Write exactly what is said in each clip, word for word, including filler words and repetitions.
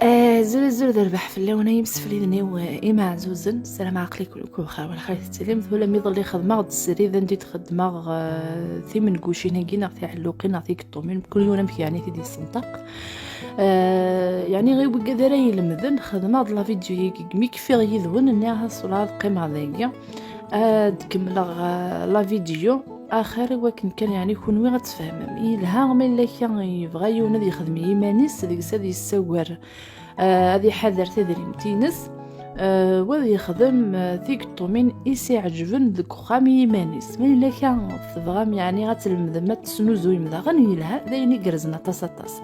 Azul azul d rrbeḥ fell-awen ay imsefliden-iw imeɛzuzen, ssarameɣ aql-iken akk bxir, wala xir tettilimt. Ula mi ḍelli xedmeɣ-d srid anda i d-xedmeɣ, eh, timengucin-agi neɣ tiɛelluqin neɣ tigeṭṭumin, mkul yiwen amek yeɛni t-id-yessenṭaq. Eh, yeɛni ɣer wigad ara ilemden, xedmeɣ-d la vidéo-agi mi kfiɣ yid-wen, nniɣ-as ula ad qqimeɣ dagi ad kemmleɣ, eh, la vidéo. Axir i wakken kan yeɛni kunwi ad tfehmem. Yelha ma yella kra yebɣa yiwen ad yexdem i yiman-is, deg-s ad yessager, eh, ad iḥader tadrimt-ines, eh, wa ad yexdem, eh, tigeṭṭumin i s-iɛeǧben deg uxxam i yiman-is. Ma yella kra tebɣam yeɛni ad tlemdem, ad tesnuzuyem daɣen, yelha, d ayen igerrzen aṭas aṭas.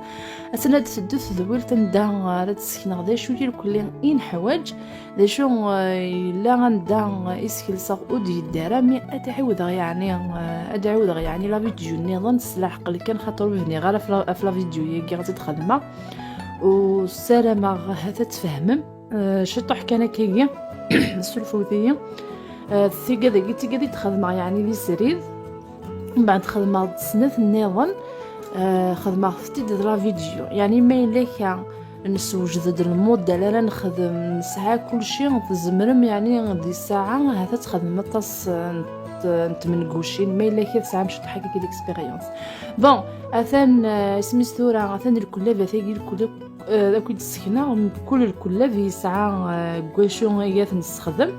Ass-a ad d-teddu tedwilt anda ara d-ssekneɣ d acu irkelli i neḥwaǧ, d acu, eh, yella anda, eh, i skelseɣ ur d-yeddi ara, mi ad ɛiwdeɣ yeɛni, eh, ad ɛiwdeɣ yeɛni la vidéo nniḍen s leɛqel kan, xaṭer ur bniɣ ara ɣef la, ɣef la vidéo-yagi ad tt-id-xedmeɣ. U ssarameɣ ahat ad tfehmem, eh, ciṭuḥ kan akkagi, ssurfut-iyi. Eh, tigad-agi d tigad i d-xedmeɣ yeɛni di srid. Mbeɛd xedmeɣ-d snat nniḍen, eh, xedmeɣ-tent-id d la vidéo. Yeɛni ma yella kra nessewjed-d lmudel ara nexdem, nesɛa kulci, tzemrem yeɛni di ssaɛa ahat ad txedmem aṭas, eh, n t-, n tmengucin, ma yella kra tesɛam ciṭuḥ akka d expérience. Bon, atan, eh, isem-is tura, atan lkullab, atagi lkullab, eh, akk i d-ssekneɣ, mkul lkullab yesɛa, eh, deg wacu i ad t-nessexdem.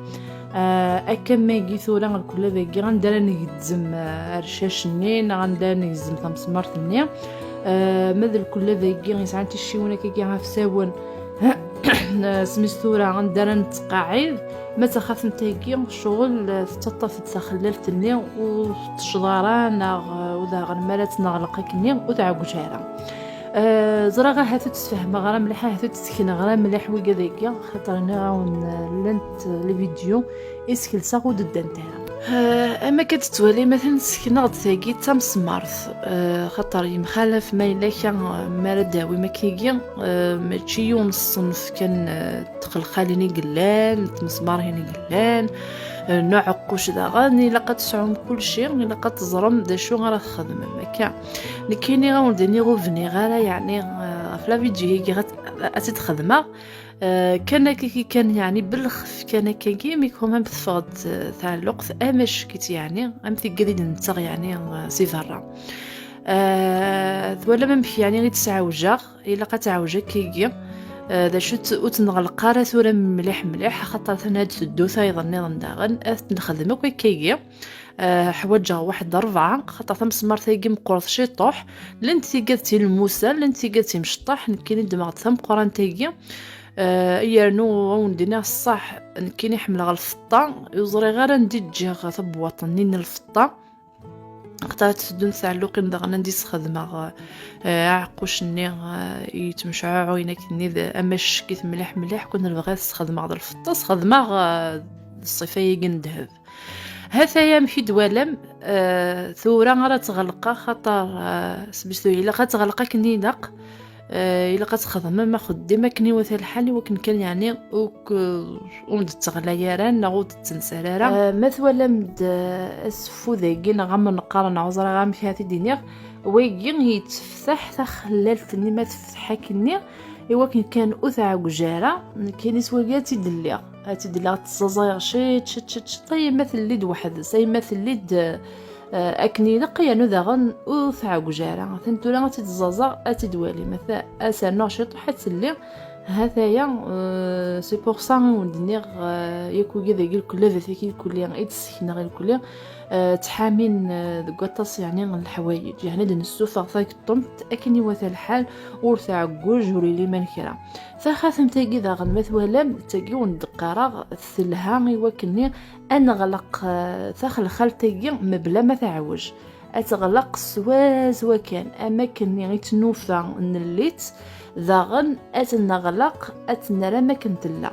Eh, akka magi tura lkullab-agi, anda ara ngezzem, eh, rcac-nni, neɣ anda ara ngezzem tamesmart-nni. Eh, ma d lkullab-agi yesɛan ticiwin akkagi ɣef sawen, isem-is tura, anda ara nettqaɛid. Ma d taxatemt-agi, ccɣel, eh, tettaṭṭaf-d taxellalt-nni, ur tettecceḍ ara, neɣ, eh, u daɣen mi ara tt-neɣleq akkenni, ur tɛewwej ara. Eh, ẓriɣ ahat ur tt-sfehmeɣ ara mliḥ, ahat ur tt-sekneɣ ara mliḥ wigad-agi, xaṭer nniɣ-awen, eh, llant les vidéos i skelseɣ ur d-ddant ara. Eh, am akka d-tettwalim, atan sekneɣ-d tagi d tamesmart, eh, xaṭer yemxalaf ma yella kra, eh, mi ara d-tawim akkagi, eh, mačči yiwen ṣṣenf kan, eh, tqelqalin i yellan, tmesmarin i yellan, eh, n uɛeqquc daɣen, ilaq ad tesɛum kulci, ilaq ad teẓrem d acu ara txedmem, akka. Nekkini ad wen-d-iniɣ ur bniɣ ara, yeɛni, eh, ɣef la vidéo-agi ad, ad tt-id-xedmeɣ, eh, kan akkagi kan, yeɛni, bellxef kan akkagi, mi quand même teffeɣ-d, eh, tɛelluqt, am ack-itt, yeɛni, am tigad i d-nettaɣ, yeɛni, eh, si berra. Eh, twalam amek, yeɛni, i tt-sɛewjeɣ? Ilaq ad teɛwej akkagi. Eh, d acu tt-, ur tt-neɣleq ara tura mliḥ mliḥ, axaṭer atan ad teddu tayeḍ nniḍen daɣen, ad t-nexdem akk akkagi. Eh, ḥwaǧeɣ waḥed rebɛa, axaṭer tamesmart-agi meqqret ciṭuḥ. Llant tigad d tilmusa, llant tigad d timceṭṭaḥ, nekkini ddmeɣ-d tameqqrant-agi. Eh, yernu ad wen-d-iniɣ ṣṣeḥ, nekkini ḥemmleɣ lfeṭṭa, ur ẓriɣ ara anda i ǧǧiɣ tabwaṭ-nni n lfeṭṭa. Xaṭer ad teddunt tɛelluqin daɣen anda i sxedmeɣ, eh, aɛeqquc-nni, eh, i yettemceɛɛuyen akkenni d amaccek-it mliḥ mliḥ, kun nebɣa ad sxedmeɣ d lfeṭṭa, sxedmeɣ, eh, d ṣṣifa-agi n ddheb. Ha-t-aya amek i d-twalam, eh, tura ara tt-ɣelqeɣ, xaṭer, eh, sbistu ilaq ad tt-ɣelqeɣ akken ilaq. Eh, ilaq ad txedmem axeddim akken iwata lḥal, i wakken kan, yeɛni, ur k-, ur d-tteɣlay ara, neɣ ur d-tettensar ara. Eh, ma twalam-d, eh, aseffud-agi, neɣ am neqqar, neɣ ur ẓriɣ amek ara t-id-iniɣ, wagi yetteftaḥ taxellalt-nni, ma tefteḥ akkenni, i wakken kan ur tɛewwej ara, nekkini s wagi ad tt-id-lliɣ. Ad tt-id-lliɣ ttẓaẓayeɣ ciṭ, ciṭ, ciṭ, ciṭ, ay ma telli-d weḥd-s, ay ma telli-d, eh, akken ilaq, yernu daɣen ur tɛewwej ara. Atan tura ad tt-id-ẓẓaẓeɣ, ad tt-id-walim. Ata ad s-rnuɣ ciṭuḥ, ad telli. Ha-t-aya, eh, c'est pour ça i wen-d-nniɣ, eh, yak wigi dagi lkulli, d tagi lkulli i d-ssekneɣ i lkulli, eh, ttḥamin, eh, deg waṭas, yeɛni, n leḥwayeǧ. Yeɛni ad d-nessuffeɣ tageṭṭumt akken iwata lḥal, ur tɛewwej, ur ili ma n kra. Taxatemt-agi daɣen, ma twalam, d tagi wen-d-qqareɣ, telha i wakken-nni ad neɣleq, eh, taxelxalt-agi mebla ma teɛwej. Ad teɣleq swaswa kan, am akken i tt-nufa nelli-tt, daɣen ad tt-neɣleq, ad tt-nerr am akken tella.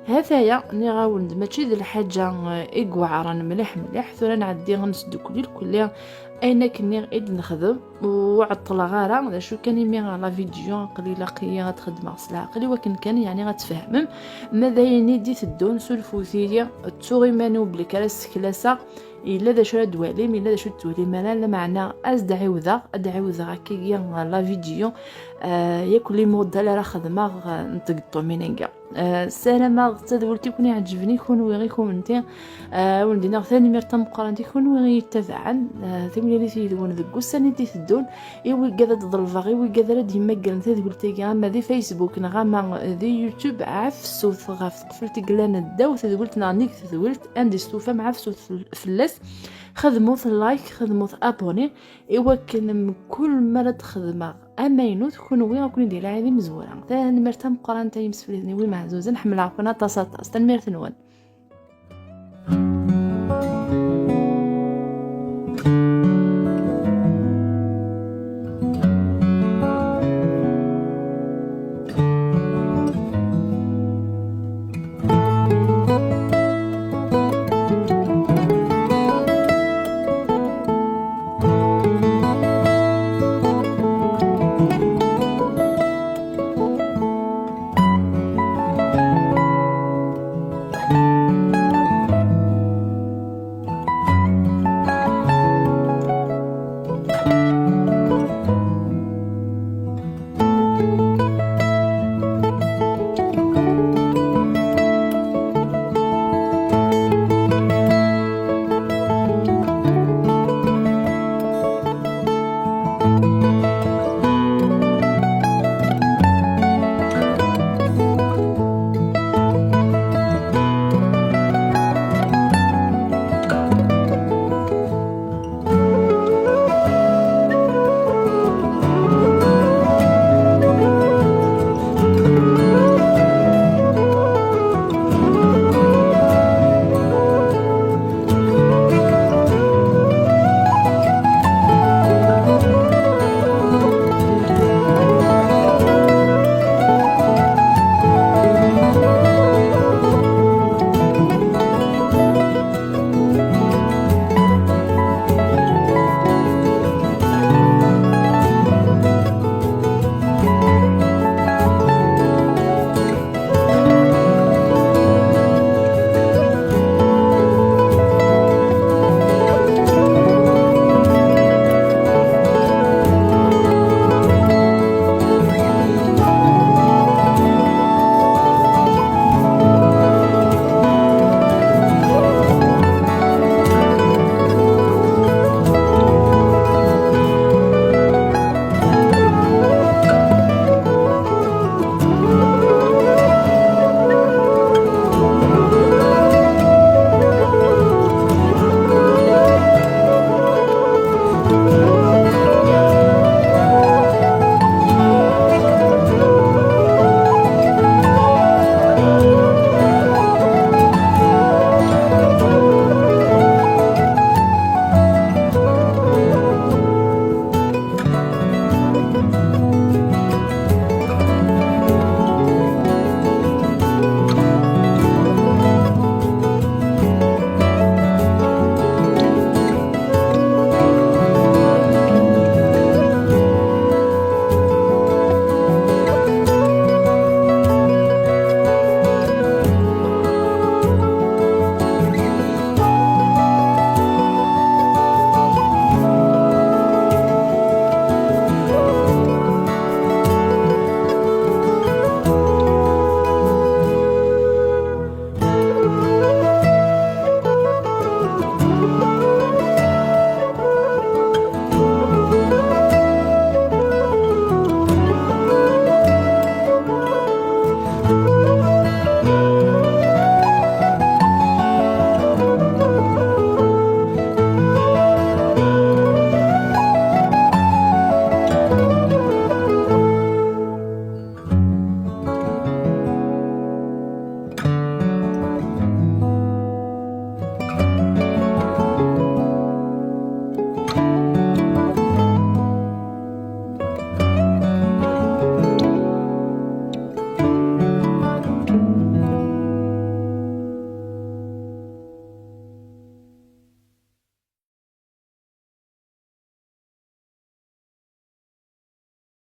Ha-t-aya, nniɣ-awen-d, mačči d lḥaǧa, eh, i iweɛren mliḥ mliḥ. Tura nɛeddi ad nesdukkel lkulli ayen akken i d-nexdem, ur ɛeṭṭleɣ ara. D acu kan, imi la vidéo aql-i ilaq-iyi ad xedmeɣ s leɛqel, i wakken kan, yeɛni, ad tfehmem. Ma d ayen i d-iteddun, surfut-iyi, ttuɣ iman-iw belli kan ara sseklaseɣ. Yella d acu ara d-twalim, yella d acu ur d-twalim ara, lameɛna ad d-ɛiwdeɣ, ad d-ɛiwdeɣ akkagi la vidéo, Ah, yakk les modèles ara xedmeɣ, ah, n tgeṭṭumin-agi. Ah, ssarameɣ d tadwilt i ken-iɛeǧben i kunwi, i kunti. Ah, wen-d-iniɣ tanemmirt tameqqrant i kunwi i yi-ttabaɛen. Ah, timlilit yid-wen deg wussan i d-iteddun. I wigad ad d-ḍelbeɣ, i wigad ara d-yemmagren tadwilt-agi, ama di Facebook neɣ ama di YouTube, ɛefsut ɣef teqfelt i yellan ddaw tedwilt neɣ nnig tedwilt, anda i s-tufam, ɛefsut fell-, fell-as. Xedmut like, xedmut abonné, i wakken mkul mi ara d-xedmeɣ amaynut, kunwi ad ken-id-ilaɛi d imezwura. Tanemmirt tameqqrant ay imsefliden-iw imeɛzuzen, ḥemmleɣ-ken aṭas, aṭas. Tanemmirt-nwen.